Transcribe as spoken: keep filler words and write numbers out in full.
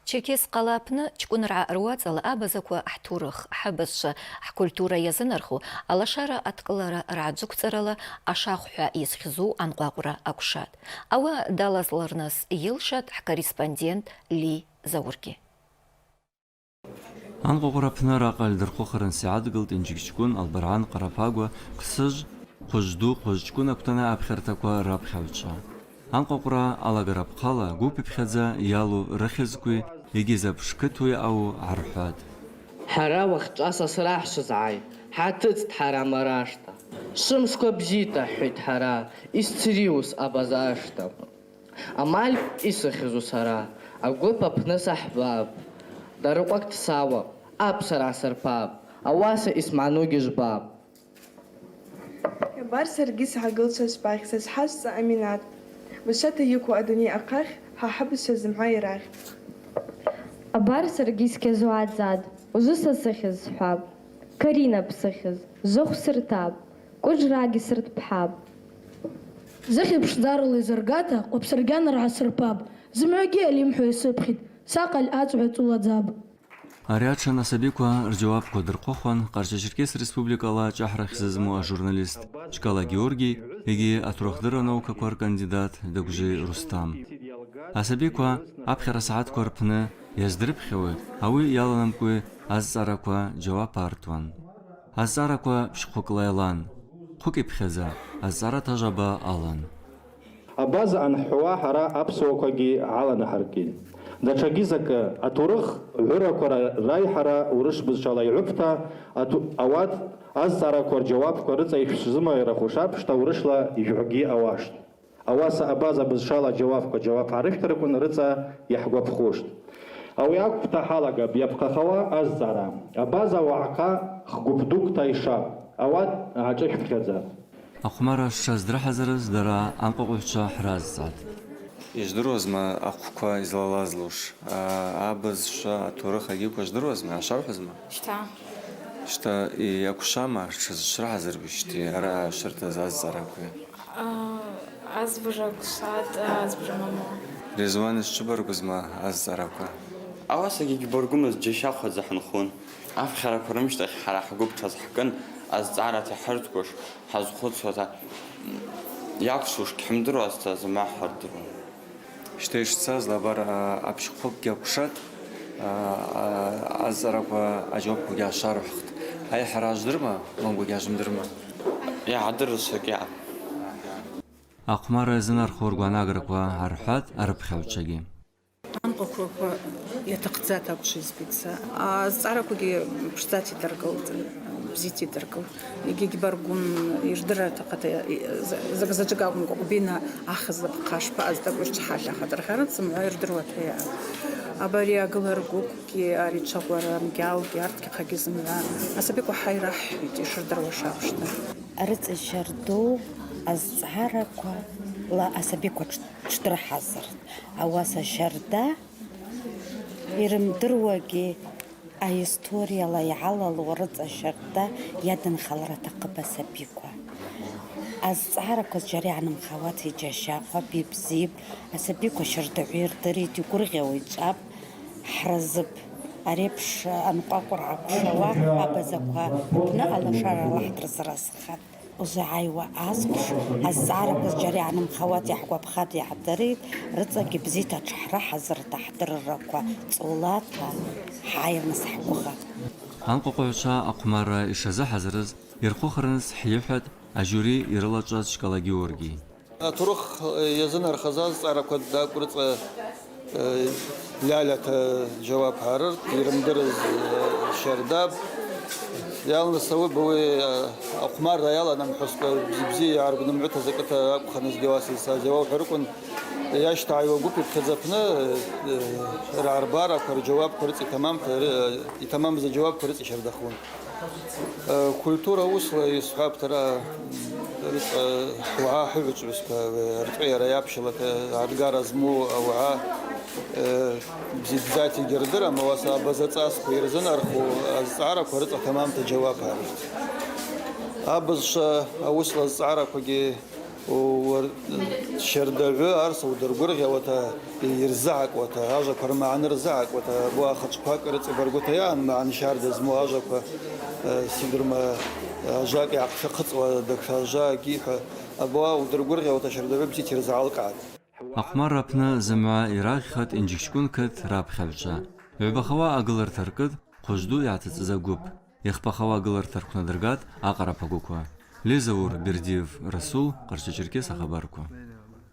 Черкесск къала апны чкӏвынргӏа руацӏала абазаква хӏтурых, хӏыбызшва, хӏкультура йазынарху алашара адкӏылара ргӏаджвыквцӏарала ашахв хӏва йызхьзу анкъвакъвра акӏвшатӏ. Ауи далазлырныс йылшатӏ хӏкорреспондент Ли Заургьи. Анкъвакъвра апны ракъыль дырхъвыхырныс йгӏадгылтӏ Инджикчкӏвын, Албаргӏан, Къарапагва, Хъсыжв, Хъвыжвду, Хъвыжвчкӏвын аквтана апхьартаква рапхьагӏвчва. Анкъвакъвра Алагарапхъала гвыпипхьадза йалу рыхьызкви йгьи запш кытуи ауу гӏархӏватӏ. Хӏара уахьчӏва сасра хӏшызгӏай, хӏатыцӏтӏ хӏара Мараштӏа. Швымшква бзита, хӏвитӏ хӏара, йсцри уыс абаза ашта. Амаль йсыхьзу сара, агвып апны сахӏбапӏ, дарыкъвакӏ дсауапӏ, апсара асырпапӏ, ауаса йсмагӏну гьижвбапӏ. Абар саргьи сгӏагылшва сбагъь, сазхӏа сцӏа Аминат. Бызшвата йыкву адуней ахъахь, хӏа хӏыбызшва зымгӏва йрагъь. Абар саргьи сгьазу адзад, ужвы са сыхьыз схӏвапӏ. Карина бсыхьыз, жвыхв сыртапӏ, кӏвыджрагьи сыртпхӏапӏ. Зыхьыз пшдзарала йзыргата, къвабсаргьанра гӏасырпапӏ, зымгӏвагьи алимхӏва йсыпхьитӏ, сакъыль ацӏгӏва цӏуладзапӏ. Ари атшын асабиква рджьауапква дырхъвыхуан Къарча-Черкес Республикала чӏахӏра хьзызму ажурналист Чкала Георгий йгьи атурахдырра наукаква ркандидат Дагвжи Рустам. Асабиква апхьара сагӏатква рпны йаздырпхьауа, ауи йаланамкӏуа азцӏгӏараква джьауап артуан. Азцӏгӏараква пщхъвыкӏла йалан, хъвыкӏ йпхьадза азцӏгӏара тажаба алан. Абаза анхӏвуа хӏара апсуаквагьи гӏаланахӏыркӏитӏ. Датшагьи закӏы, атурых гӏвыраква ра-, райхӏара урышбызшвала йгӏвыпта, ату-, ауат азцӏгӏараква рджьауапква рыцӏа йшзымгӏвайрахуш апшта урышла йыжвгьи ауаштӏ. Ауаса абаза бызшвала джьауапква джьауап гӏарыфтарквын рыцӏа йхӏгвапхуштӏ. Ауи акӏвпӏта хӏалагапӏ йапхъахауа азцӏгӏара. Абаза уагӏахъа хгвып дуквта йшапӏ. Ауат гӏашӏышвпхьадза. Ахъвмара шаздырхӏазырыз дара анкъвакъвгӏвчва хӏразцӏатӏ. Йыжвдыруазма ахъвква йызлалазлуш, а, абызшва, атурых агьиква жвдыруазма, йгӏашвархӏвузма? Щта. Щта, йаквшвама, тшаз-, тшрыхӏазырбищти араъа швыртаз азцӏгӏаракви? А, азбыжа квшватӏ, азбыжа маму. Резван йызчвыбаргвузма азцӏгӏараква? Ауасагьи гьбаргвымыз джьащахъвадза хӏынхун. Апхьараква рымщтахь хӏара хӏгвып тшазхӏкӏын, азцӏгӏарата йхӏыртквуш, хӏазхъвыцуата йаквшвуш гьхӏымдыруазта зымгӏва хӏырдыруан. Щта йшцаз лабар, а, апщхъвыкӏгьи акӏвшатӏ, а, а, азцӏгӏараква аджьауапквагьи ашвархӏвхтӏ. Айхӏара жвдырма, момкӏва гьажвымдырма? Йгьадыррысгьи. Ахъвмара йазынарху ргванаграква гӏархӏватӏ арыпхьагӏвчвагьи. Анкъвакваква йатахъдзата акӏвшиз битӏса. Азцӏгӏараквагьи пшдзата йдыркӏылтӏ, бзита йдыркӏылтӏ. Йгьи гьбаргвын йыжвдырра атахъата, за-, закӏ-, заджвыкв акӏвымкӏва, Къвбина ахъазла бхъа шпаъаз тӏакӏв йырчхалахатӏ, рахьарныс зымгӏва йырдыруата йаъапӏ. Абари агылара гвыквгьи, ари чвагъвара мгьалгьи, артгьи хъагьи зымгӏва асабиква хӏайрахӏвитӏ йшырдыруаш апшта. Рыцӏа щарду азцӏгӏараквала асабиква тш-, тшдрыхӏазыртӏ. Ауаса щарда йрымдыруагьи, аисториала йгӏалалу рыцӏа щарда йадынхалра атахъыпӏ асабиква. Азцӏгӏараква зджьара йгӏанымхауата йджьащахъвапӏ, йбзипӏ, асабиква щардагӏвы йырдыритӏ, йгвыргъьауа йчӏвапӏ, хӏразыпӏ. Ари апш анкъвакъвра акӏвшауа абазаква рпны алашара алахь дырзыразхатӏ. Ужвы йгӏайуа азкъвш, азцӏгӏараква зджьара йгӏанымхауата йгӏгвапхатӏ, йгӏдыритӏ, рыцӏагьи бзита тшгьрыхӏазыртӏ ахӏдырраква, цӏолата хӏгӏайрныс хӏгвыгъапӏ. Анкъвакъвгӏвчва ахъвмарра йшазыхӏазырыз йырхъвыхырныс хӏйыхӏватӏ ажюри йрылачӏваз Чкала Георгий. Атурых, э, йазынархаз азцӏгӏараква тӏакӏв рыцӏа, э, льальата джьауап гӏарыртӏ, йрымдырыз, э, щардапӏ. Йалныс ауи, ауи, э, ахъвмарра йаланамхӏвыскӏва бзи-бзи йгӏаргвнымгӏвыта закӏыта акӏвхарнысгьи ауаса йсазгӏауа хӏварыквын, йащтагӏайуа гвып йпхьадза апны, э, ргӏарбараква, рджьауапква рыцӏа йтамамта, р-, йтамамыз аджьауапква рыцӏа йщардахун. Э, культура уысла йсхӏвапӏ, тара, м, рыцӏа уагӏа хӏвыгӏвычӏвгӏвысква, э, рцӏайара йапщылата, адгара зму ауагӏа, э, бзи-, бзита йгьырдырам, ауаса абаза цӏасква йырзынарху азцӏгӏараква рыцӏа тамамта джьауап гӏарыртӏ. Абызшва ауысла азцӏгӏараквагьи Уар-, щардагӏвы арса удыргвыргъьауата, йырзыгӏакӏуата, ажваква рмагӏны рзыгӏакӏуата, абу ахачӏвква рыцӏабыргута йаъан магӏны щарда зму ажваква, э, сидурма, ажвакӏ йгӏахъшахъыцӏуа, дакважвагьи хӏва, абу удыргвыргъьауата щардагӏвы бзита йырзгӏалкӏгӏатӏ. Ахъвмарра апны зымгӏва йрагъьхатӏ Инджикчкӏвын кыт рапхьагӏвчва. Йгӏвбахауа агылырта ркӏытӏ хъвыжвду йгӏатыцӏыз агвып. Йахпахауа гылырта рквнадыргатӏ акъарапагваква. Лезаур, Бердиев Расул, Къарча-Черкес ахабарква.